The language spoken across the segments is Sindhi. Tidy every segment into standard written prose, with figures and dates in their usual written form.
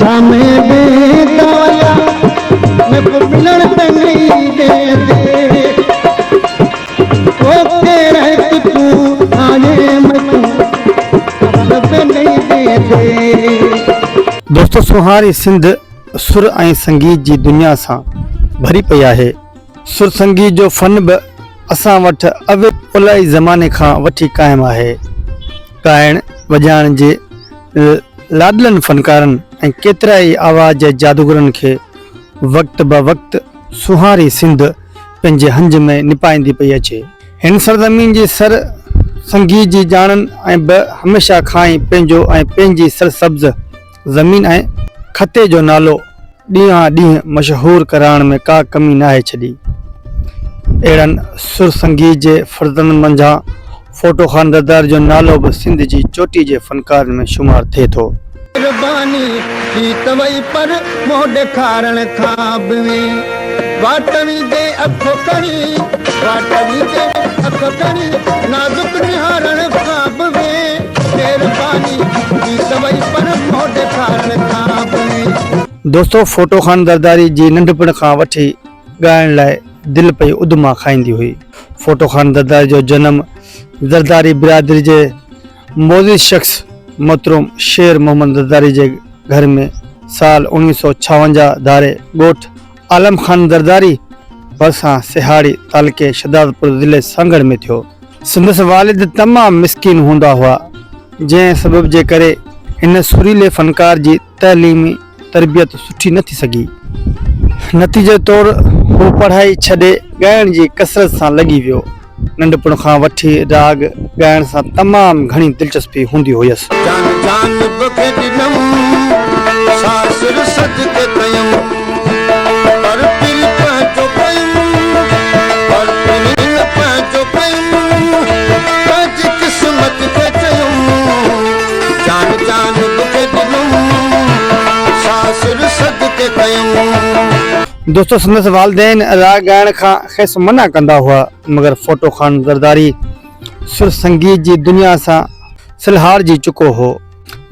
ڇا ۾ ويندا ويا ميڪون ملڻ ته نئين ڏيندي او ڪهڙا هڪ تون آهين ميڪون قبر به نئين ڏيندي. دوستو سونهاري سنڌ سر ۽ سنگيت جي دنيا سان ڀري پئي آهي. سر سنگيت جو فن به اسان وٽ اولائي زماني کان وٺي قائم آهي. ڳائڻ وڄائڻ جي لاڏلن فنڪارن ۽ ڪيترائي آواز جي جادوگرن کي وقت به وقت سونهاري سنڌ پنهنجي هنج ۾ نپائيندي پئي اچي. هن سرزمين جي سر سنگيت جي ڄاڻن ۽ به هميشه کان ئي پنهنجو ۽ پنهنجي سرسبز زمين ۽ خطي جو نالو ڏينهان ڏينهن مشهور ڪرائڻ ۾ ڪا ڪمي ناهي ڇڏي. اهڙن سر سنگيت جي فرزندن منجهان ڦوٽو خان زرداري جو نالو به سنڌ جي چوٽي جي فنڪارن ۾ شمار ٿئي ٿو. مهرباني ٿي ته وئي پر منهن ڏيکارڻ کان به وين واٽ ويندي اک کڻي واٽ ويندي اک کڻي نازڪ نهارڻ کان به وين مهرباني ٿي ته وئي پر منهن ڏيکارڻ کان به وين. دوستو ڦوٽو خان زرداري جي ننڍپڻ کان وٺي ڳائڻ لاء دل پئي اڌما کائيندي هئي. ڦوٽو خان زرداري جو جنم زرداري برادري جي معزز شخص محترم شير محمد زرداري جي گهر ۾ سال 1956 ڌاري ڳوٺ عالم خان زرداري ڀرسان سهاڙي تعلقي شھدادپور ضلعي سانگهڙ ۾ ٿيو. سندس والد تمام مسڪين هوندا هئا، جنهن سبب جي ڪري هن سريلي فنڪار جي تعليمي تربيت سٺي نه ٿي سگهي. نتيجي طور هو پڙهائي ڇڏي ڳائڻ جي ڪسرت سان لڳي ويو. ننڍپڻ کان وٺي راڳ ڳائڻ سان تمام گهڻي دلچسپي هوندي هيس. جان جان به کي ڏنم، سا سر صدقي ڪيم، پر پرين پنهنجو ڪيم، پر پرين پنهنجو ڪيم، پنهنجي قسمت کي چيم، جان جان به کي ڏنم، سا سر صدقي ڪيم. دوستو سندس والدين راڳ ڳائڻ کان کيس منع ڪندا هئا مگر ڦوٽو خان زرداري سر سنگيت جي دنيا سان سلهاڙجي چڪو هو.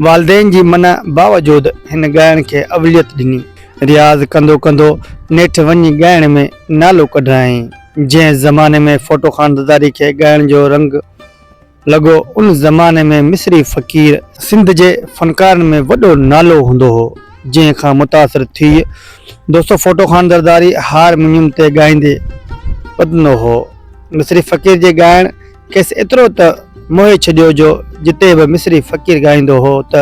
والدين جي منع باوجود هن ڳائڻ کي اوليت ڏني. رياض ڪندو ڪندو نيٺ وڃي ڳائڻ ۾ نالو ڪڍرايائين. جنهن زماني ۾ ڦوٽو خان زرداري کي ڳائڻ جو رنگ لڳو ان زماني ۾ مصري فقير سنڌ جي فنڪارن ۾ وڏو نالو هوندو هو جنهن کان متاثر ٿي دوستو ڦوٽو خان زرداري هارمونيم تي ڳائيندي ٻڌندو هو مصري فقير جي ڳائڻ کيس ايترو ته موهي ڇڏيو جو جتي به مصري فقير ڳائيندو هو ته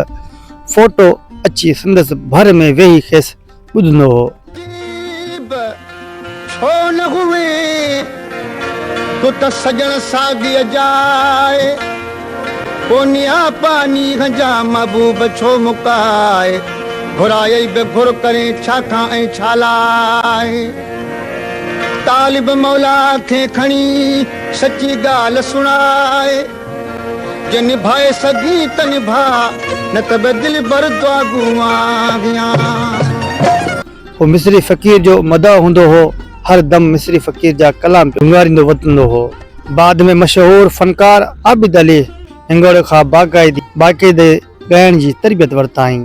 ڦوٽو اچي سندس ڀر ۾ ويهي کيس ٻڌندو هو. عجيب ڇو نه هئين تون ته سڄڻ ساڳيء جاء، پوء نياپا نينهن جا محبوب ڇو مڪاء، گهرايئي به گهر ڪرين ڇا کان ۽ ڇا لاء، طالب مولا کي کڻي سچي ڳالهه سڻاء. جي نڀائي سگهين ته نڀاء، نه ته به دلبر دعاگو آهيان. هو مصري فقير جو مداح هوندو هو، هر دم مصري فقير جا ڪلام پيو گهنگاريندو وتندو هو. بعد ۾ مشهور فنڪار عابد علي هنگوڙي کان باقاعدي ڳائڻ جي تربيت ورتائين.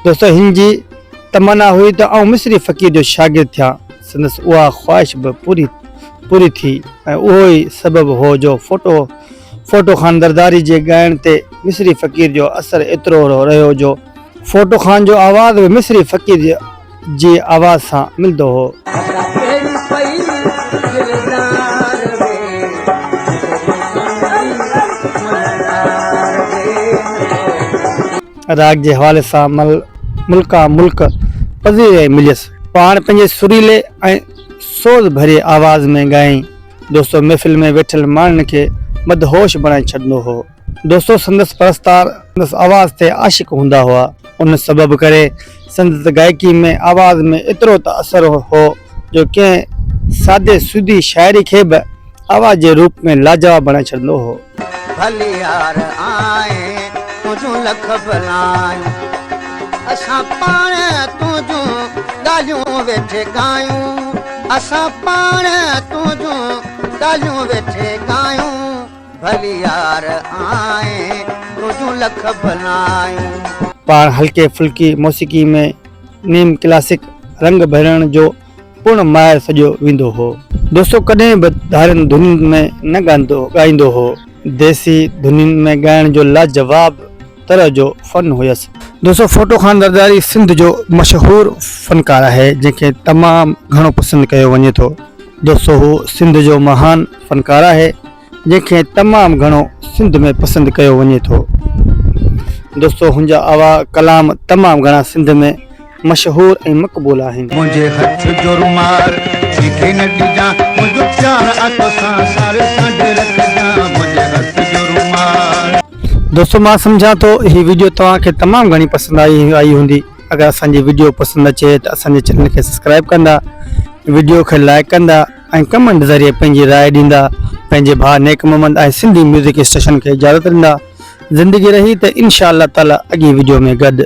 دوستو هن جي تمنا هئي ته آئون مصري فقير جو شاگرد ٿيان. سندس اها خواهش به پوري پوري ٿي ۽ اهو ئي سبب هو جو ڦوٽو ڦوٽو خان زرداري جي ڳائڻ تي مصري فقير جو اثر ايترو رهيو جو ڦوٽو خان جو آواز به مصري فقير جي آواز سان ملندو هو. راڳ جي حوالي سان ملڪان ملڪ پذيرائي مليس. پاڻ پنهنجي سريلي ۽ سوز ڀريي آواز ۾ ڳائي دوستو محفل ۾ ويٺل ماڻهن کي مدهوش بڻائي ڇڏندو هو. دوستو سندس پرستار سندس آواز تي عاشق هوندا هئا. ان سبب ڪري سندس گائڪي ۾ آواز ۾ ايترو ته اثر هو جو ڪنهن سادي سودي شاعري کي به آواز جي روپ ۾ لاجواب بڻائي ڇڏندو هو. ڀلي يار آئين تنهنجون لک ڀلايون اسان پاڻ تنهنجون ڳالهيون ويٺي ڳايون اسان پاڻ تنهنجون ڳالهيون ويٺي ڳايون ڀلي يار آئين تنهنجون لک ڀلايون. پاڻ هلڪي ڦلڪي موسيقي ۾ نيم ڪلاسڪ رنگ ڀرڻ جو پڻ ماهر سڏيو ويندو هو. دوستو ڪڏهن به ڌارين ڌنين ۾ نه ڳائيندو هو. ديسي ڌنين ۾ ڳائڻ جو لاجواب طرح جو فن هيس. دوستو ڦوٽو خان زرداري سنڌ جو مشهور فنڪار آهي جنهن کي تمام گهڻو پسند ڪيو وڃي ٿو. دوستو هو سنڌ جو مهان فنڪار آهي. جنهن کي تمام گهڻو سنڌ ۾ پسند ڪيو وڃي ٿو. دوستو هن جا آوا ڪلام تمام گهڻا سنڌ ۾ مشهور ۽ مقبول آهن. منهنجي هٿ جو رومال ڪنهن کي نه ڏجان منهنجو پيار آ توسان ساري سانڍي رکجان منهنجي هٿ جو رومال. دوستو مان سمجهان ٿو هي وڊيو توهان کي تمام گهڻي پسند آئي آئي هوندي اگر اسان جي وڊيو پسند اچي ته اسان جي چينل کي سبسڪرائب ڪندا وڊيو کي لائڪ ڪندا ۽ ڪمينٽ ذريعي پنهنجي راء ڏيندا پنهنجي ڀاء نيڪ محمد ۽ سنڌي ميوزڪ اسٽيشن کي اجازت ڏيندا زندگي رهي ته انشاء الله تعالي اڳين وڊيو ۾ گڏ.